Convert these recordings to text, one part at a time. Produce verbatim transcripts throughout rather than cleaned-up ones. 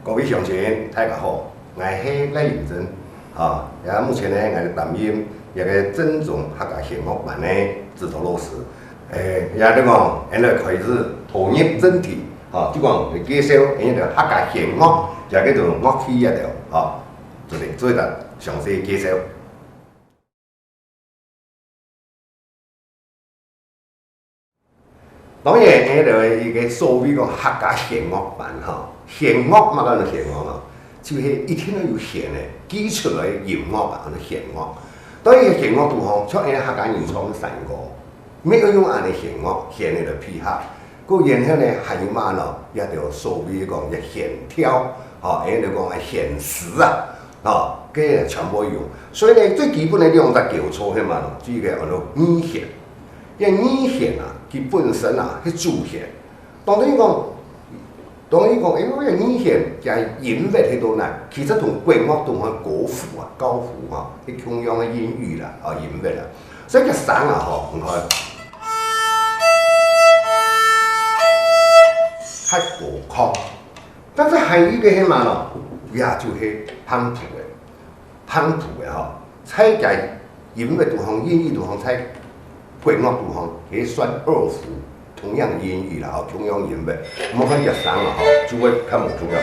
各位鄉親，大家好，𠊎係賴永正，吼，也目前呢，𠊎擔任這个正宗客家弦樂班个指導老師。誒，也就講，現在開始投入正題，吼，就講介紹，誒，客家弦樂，這个就樂器這條，吼，做一，做一个詳細介紹。 當然，𠊎兜一个所謂个客家弦樂班吼，弦樂嘛，安到弦樂咯，就係一定愛有弦个，基礎个音樂啊，安到弦樂。當然，弦樂肚項，像𠊎兜客家人唱山歌，乜愛用𠊎兜弦樂，弦个來配合。故然後呢，還有嘛咯，這兜所謂講个弦調，吼，𠊎兜講个弦詞啊，吼，該全部用。所以呢，最基本个兩隻基礎係嘛咯，就一个安到二弦。 這二弦啊，佢本身啊，係主弦。當然講，當然講，因為這二弦佢音域係到哪，其實同國樂肚項高胡啊，高胡啊，係共樣个音域啦，啊，音域啦。所以這聲啊，吼，你看，較高亢。但是還有一个係嘛咯，也就係平譜个。 平譜个吼，在該音域肚項，音域肚項，在國樂肚項，係算二胡，同樣音域啦，吼，同樣音域。莫看這聲啊，吼，就會較無共樣。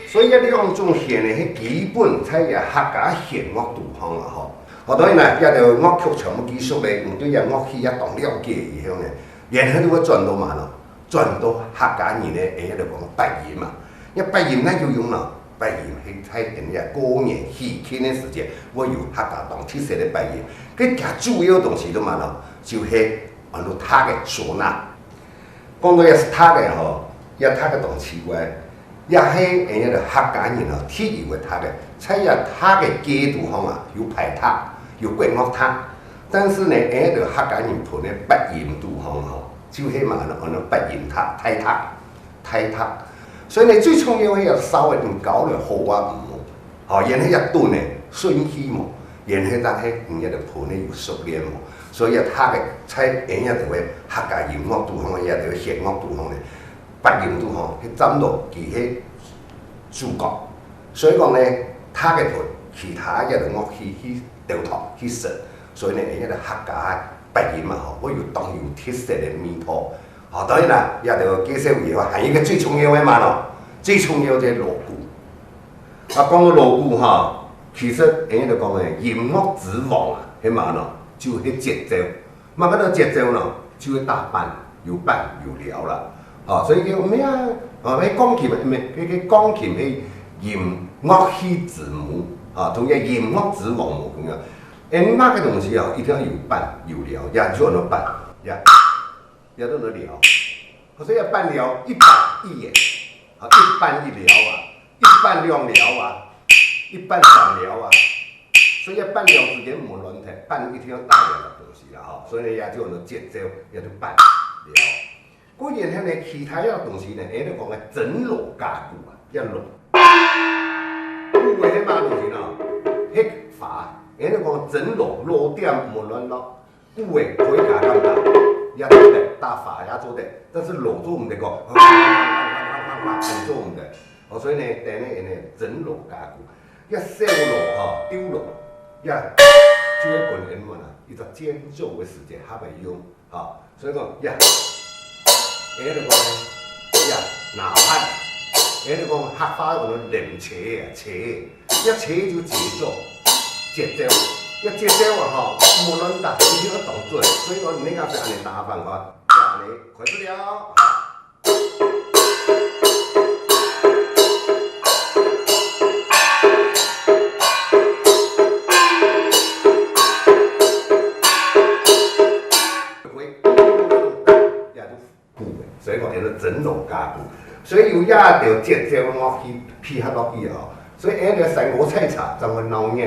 所以這兩種弦呢，係基本在這客家弦樂肚項啊，吼。好，當然啦，這兜樂曲全部記熟咧，你對這樂器也當了解以後呢，然後就會轉到嘛咯。 轉到客家人个，𠊎兜講八音嘛。這八音哪有用呢？八音係在𠊎兜過年喜慶个時節，會有客家當特色个八音。該厥主要東西做麼个呢？就係安到笛个嗩吶。講到這笛个吼，這笛个當奇怪，這係𠊎兜客家人吼特有个笛个，在這笛个界肚項啊，有排笛，有國樂笛，但是呢，𠊎兜客家人分个八音肚項吼， 就係嘛，安到八音笛、大笛、大笛。所以呢，最重要係愛曉得你搞來好啊毋好，吼，然後愛曉得呢順序無，然後正係你愛曉得伴呢有熟練無。所以啊，笛个在𠊎兜个客家音樂肚項，𠊎兜个弦樂肚項呢，八音肚項，係佔到佢係主角。所以講呢，笛个伴其他愛曉得樂器去鬥搭去識，所以呢，𠊎兜客家八音嘛吼，會有當有特色个味道。 好，當然啦，這兜介紹以後，還有一个最重要个嘛咯，最重要个鑼鼓。啊，講到鑼鼓吼，其實𠊎兜講个音樂之王啊，係麼个呢？就係節奏。麼个叫節奏呢？就係打板，有板有料啦。吼，所以叫咩啊？啊，該鋼琴，毋係，該，該鋼琴係音樂器之母，啊，同該音樂之王無共樣。恁麼个東西啊，一定愛有板有料，也就安到板，也 也都能料。所以要半料，一板一眼，啊，一板一料啊，一板兩料啊，一板三料啊。所以要半料之間毋好亂忒，板一定要大料个東西啦，吼。所以呢，也就有節奏，也就半料。固然呢，其他个東西呢，𠊎兜講个整鑼架鼓啊，要鑼。鼓个係麼个東西呢？係法，𠊎兜講整鑼，鑼點毋好亂落。 鼓个可以加減打，也做得，打法也做得，但是鑼做毋得講，恁做毋得。哦，所以呢，等於呢，整鑼架鼓，這小鑼吼，丟鑼，也就係本人們啊，一隻間奏个時節，較會用，吼。所以講，呀， 𠊎兜講呢，呀，哪怕，𠊎兜講客話安到抐摻啊，摻，這摻就節奏，節奏，這節奏啊吼，毋好亂打，一定愛當準，所以講你若係恁呢打法吼，呀，恁呢開始了，哈。 鼓个，所以講，安到整鑼架鼓。所以有這兜節奏樂器配合落去哦，所以𠊎兜个山歌採茶正會鬧熱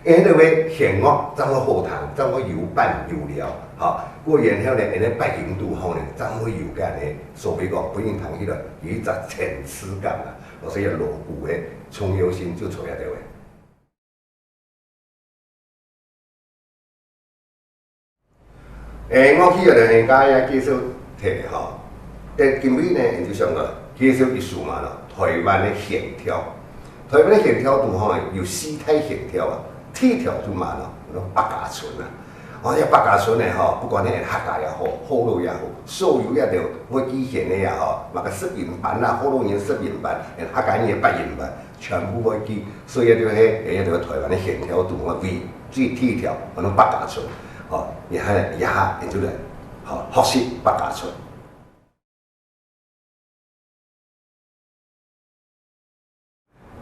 ，𠊎兜个弦樂正會好聽，正會有板有料，吼。故然後呢，𠊎兜八音肚項呢，正會有个呢，所謂講，分人聽起來有一隻層次感啊。所以鑼鼓个重要性就在這兜个。 誒，樂器个人家也介紹忒吼。在今晡日呢，𠊎就想到介紹一首嘛咯，台灣个縣調。台灣个縣調肚吼，有四大縣調啊，第一調就嘛咯，叫做百家春啊。哦，這百家春呢吼，不管係客家也好，學老也好，所有這兜會記縣个也好，麼个十音班啦，學老人十音班，客家人个八音班，全部會記。所以這就係，這就台灣个縣調肚吼，為最第一調，叫做百家春。哦，這下，這下，𠊎就來，吼，學習百家春。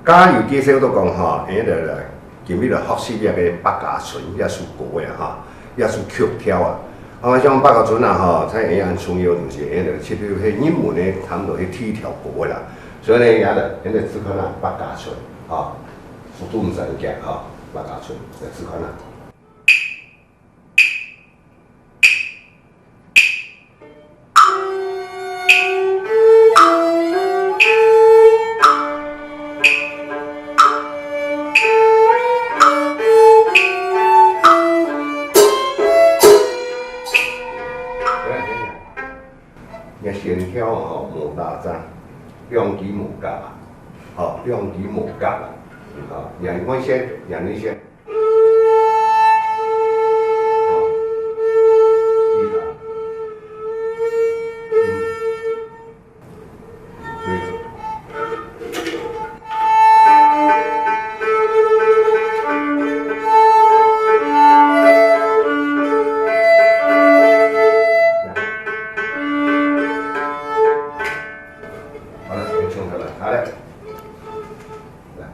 頭下有介紹到講吼，𠊎兜來，今晡日來學習這个百家春這首歌仔吼，這首曲調啊。啊，像百家春啊吼，在𠊎兜恁重要个東西，𠊎兜就係入門个差毋多係第一調歌仔啦。所以呢，也來，𠊎兜試看啊，百家春，吼，速度毋使恁遽吼，百家春，來試看啊。 若縣調吼，無打正，兩支無合啊，吼，兩支無合啊，吼，若外線，若內線。 好了，先唱下来，好了。来。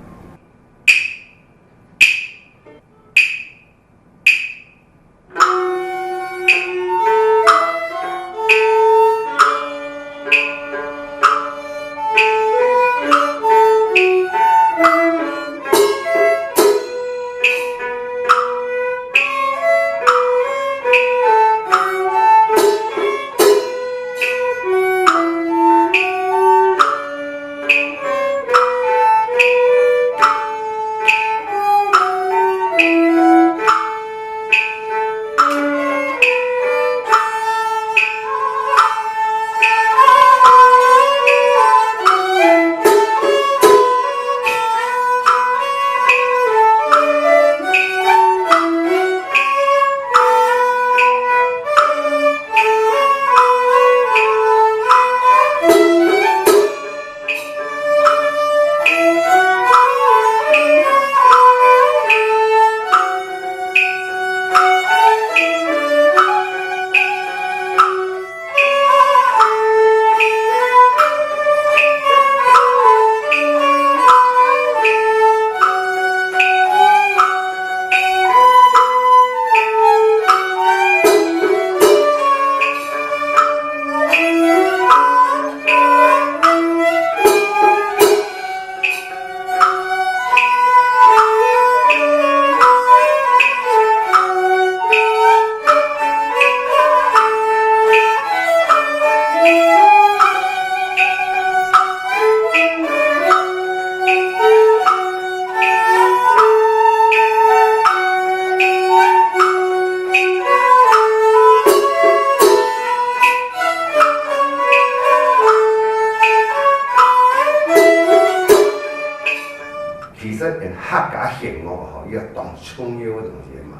其實，𠊎客家弦樂吼，一個當重要个東西嘛。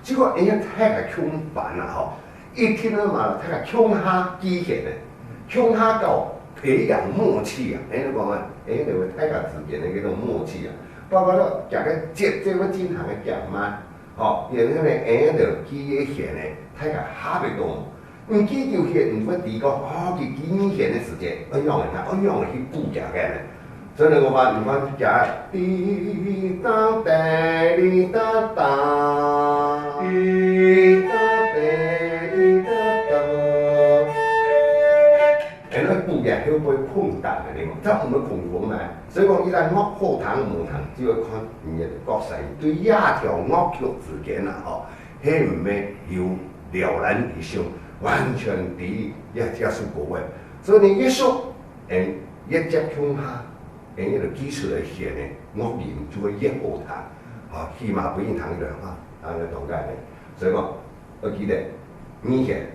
這個，因為大家共班啊吼，一定愛嘛，大家共下記弦个，共下搞，培養默契啊。恁樣講啊，恁樣大家之間个這種默契啊，包括到這個節奏个進行个減慢，吼，然後呢，恁樣記个弦呢，大家合得到。 毋記就歇，毋會知講，哦，佢記二弦个時節，愛仰仔，愛仰仔去補佢个呢。所以呢，𠊎話，你看，佢滴答滴，滴答答，滴答滴，滴答答。恁樣補佢後背空檔个呢，正毋會空空呢。所以講，一旦樂好聽無聽，就愛看你个角色對這條樂曲之間啊，吼， 係毋係有了然於胸，完全知這，這首歌个。所以呢，越熟，𠊎越接共下，𠊎越就記出來弦个樂音就會越好聽。啊，起碼分人聽一下，啊，聽得懂个呢。所以講，愛記得，二弦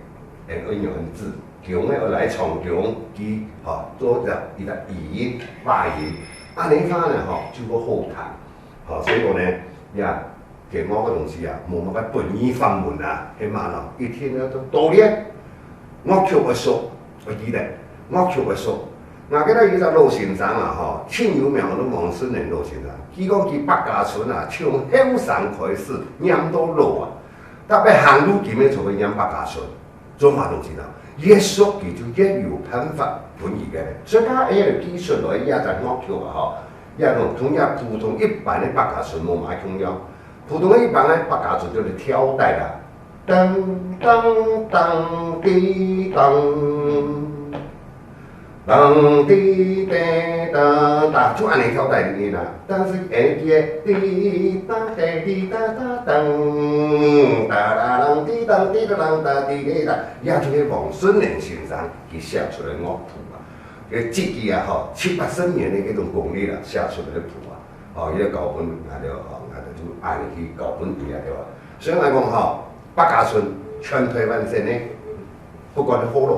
，𠊎愛仰般指，強个愛來唱強，佢吼做隻一隻語音、話音，恁樣个話呢吼就會好聽。吼，所以講呢，呀，節目个東西啊，無麼个本意法門啊，係嘛咯？一定愛到道理。樂曲个熟，愛記得，樂曲个熟。𠊎記得有一隻老先生啊，吼，盡有名个王順年老先生，佢講佢百家春啊，從後生開始唸到老啊，特別行路佢乜就會唸百家春。 做麼个東西呢？越熟佢就越有辦法分佢个。所以佢恁樣記出來，這隻樂曲啊，吼，這種同這普通一般个百家春無麼个共樣。普通个一般个百家春就係跳帶啦，噔噔噔滴噔。 當滴答答答，就恁樣跳帶入去啦。但是𠊎个滴答答滴答答噔，噠啦啷滴當滴答啷答滴答答，也就係王順年先生佢寫出來个樂譜啊。這幾句啊，吼，七八十年个這種功力啦，寫出來个譜啊，吼，佢就交分𠊎兜，吼，𠊎兜就恁樣去交分佢啊，對吧？所以來講吼，百家春全台灣省个 不管係學老、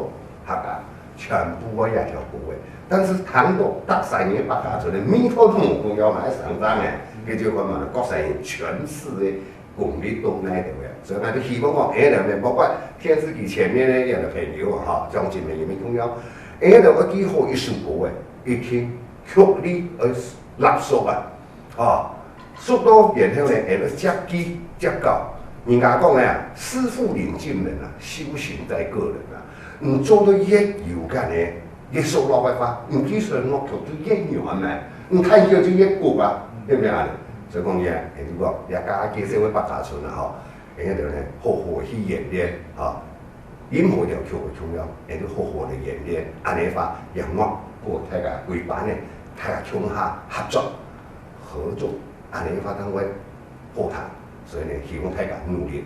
客家，全部愛這條歌个。但是聽到逐儕人个百家春个味道都無共樣，嘛愛相爭个，這就看嘛，各儕人詮釋个功力到哪位个。所以𠊎就希望講，下兩面，包括電視機前面个這兜朋友啊，吼，鄉親朋友乜共樣，下兩愛記好一首歌个，一定曲裡愛落手啊，吼。 熟到然後呢，會接句接到。人家講个啊，師傅領進門啊，修行在個人啊。你做到越有感个，越熟絡个話，你記出來樂曲就越圓滿，你彈起來就越滑啊，對毋對啊？所以講呢，𠊎就講，這家己社會百家春啊，吼，𠊎兜呢，好好去演練，吼。 任何一條曲个共樣，𠊎兜好好个演練，恁樣个話，音樂過大家歸班个，大家共下合作、合作，恁樣个話當會好聽。所以呢，希望大家努力。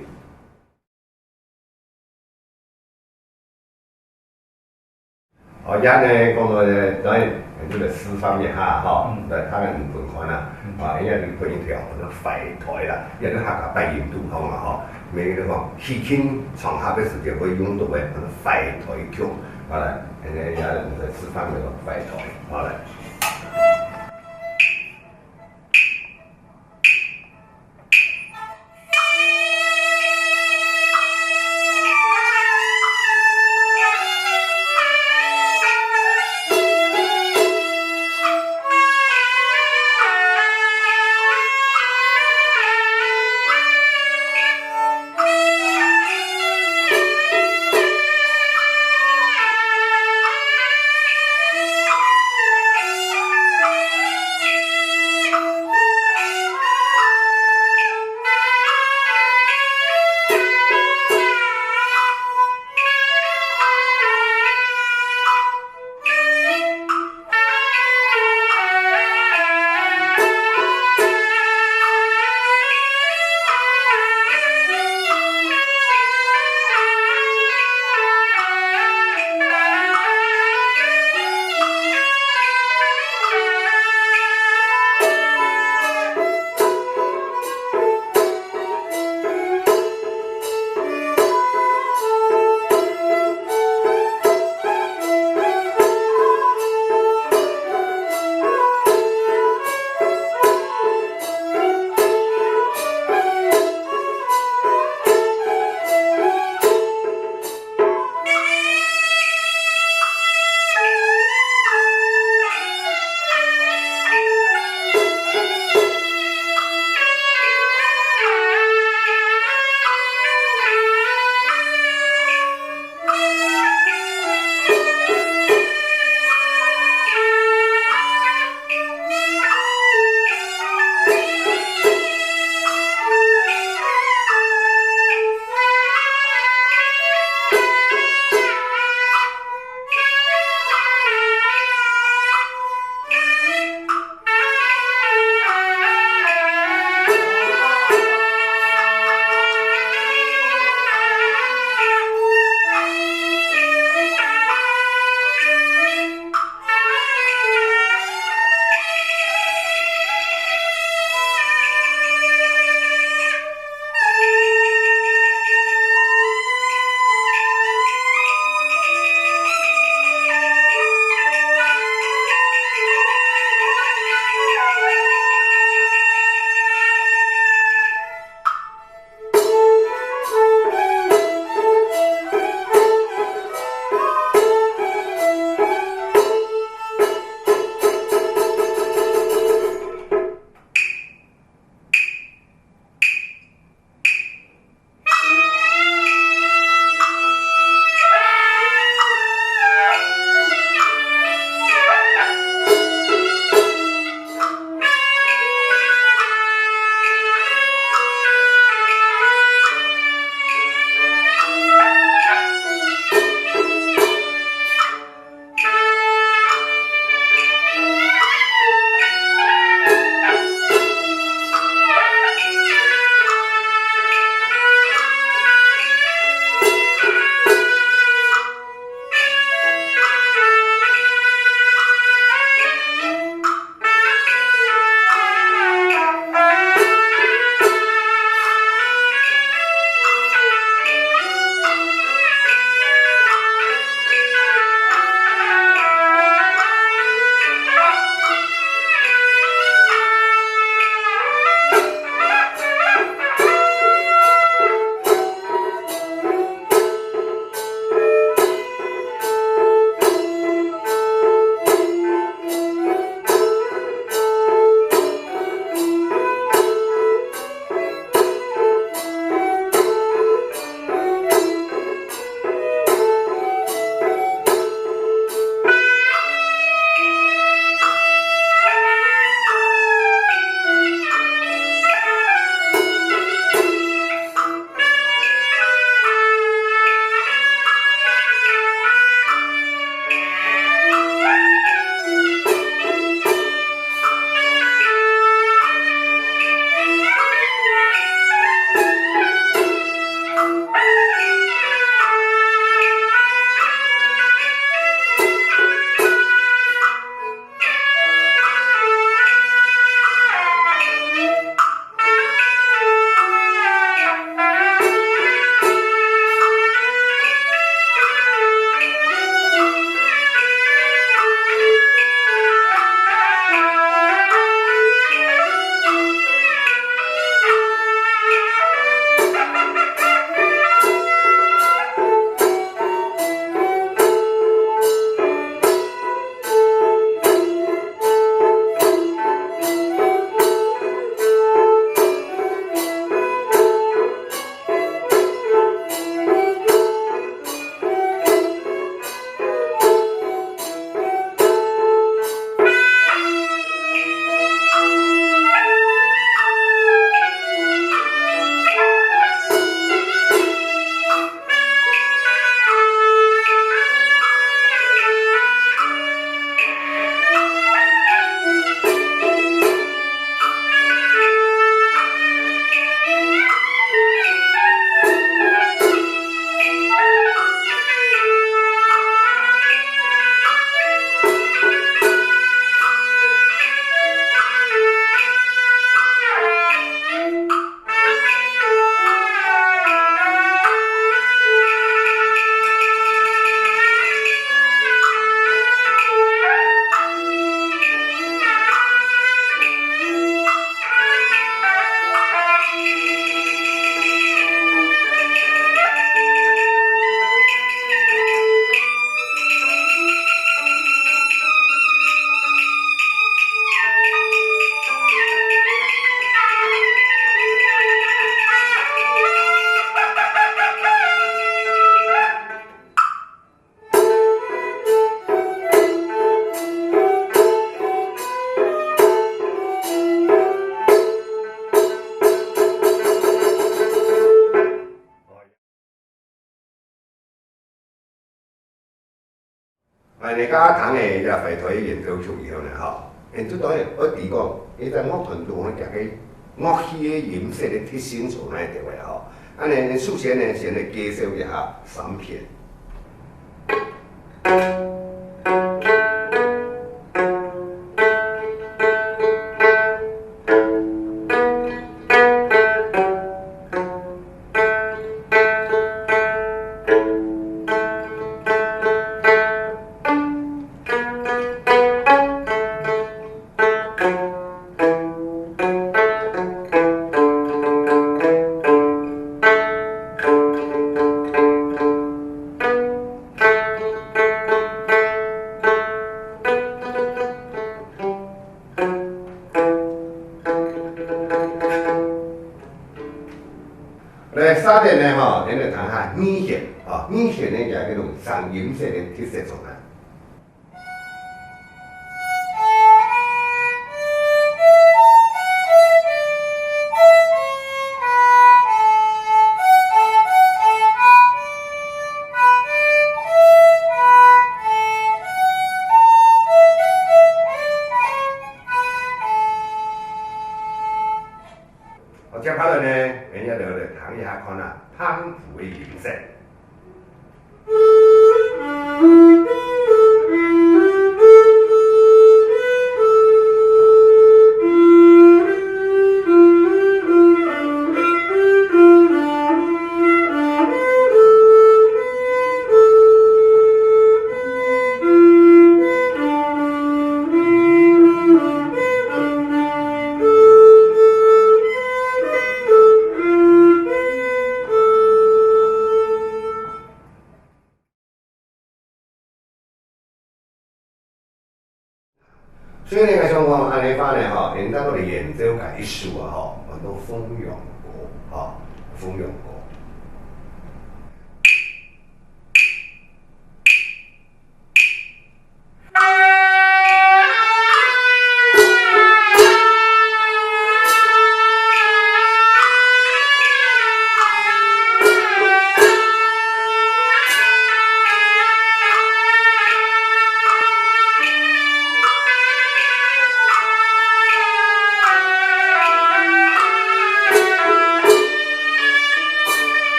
好，這呢，講到呢，當然，𠊎兜來示範一下吼，嗯。來，大家你分看啊。嗯。啊，這就分一條，叫做懷胎啦，這就客家八音肚項嘛吼。 每一個吼，喜慶場合个時節會用到个，可能懷胎曲。好來，現在也來示範个懷胎，好來。恁呢，教堂个這回頭演奏曲以後呢，吼，演奏當然愛知講，你在樂團中間个樂器个音色个特性在哪个地位吼。恁呢，首先呢，先來介紹一下三篇。 來，下面呢，吼，恁呢聽下二弦，吼，二弦呢，就係一種聲音色个特色狀態。 好，接下來呢，𠊎兜來聽一下看啊，胖虎个音色。 所以呢，𠊎想講，恁呢話呢，吼，𠊎兜過來演奏个一首啊，吼，叫做《鳳陽歌》，吼，《鳳陽歌》。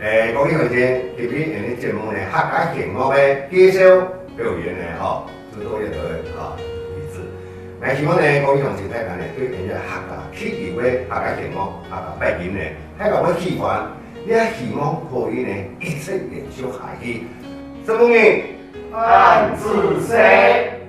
誒，各位鄉親，今日𠊎等節目呢，客家弦樂个介紹表演呢，吼，就到這度吼，為止。𠊎希望呢，各位鄉親大家呢，對𠊎等客家特有个客家弦樂、客家八音呢，大家會喜歡，也希望可以呢，一直延續下去。承蒙你，恁仔細。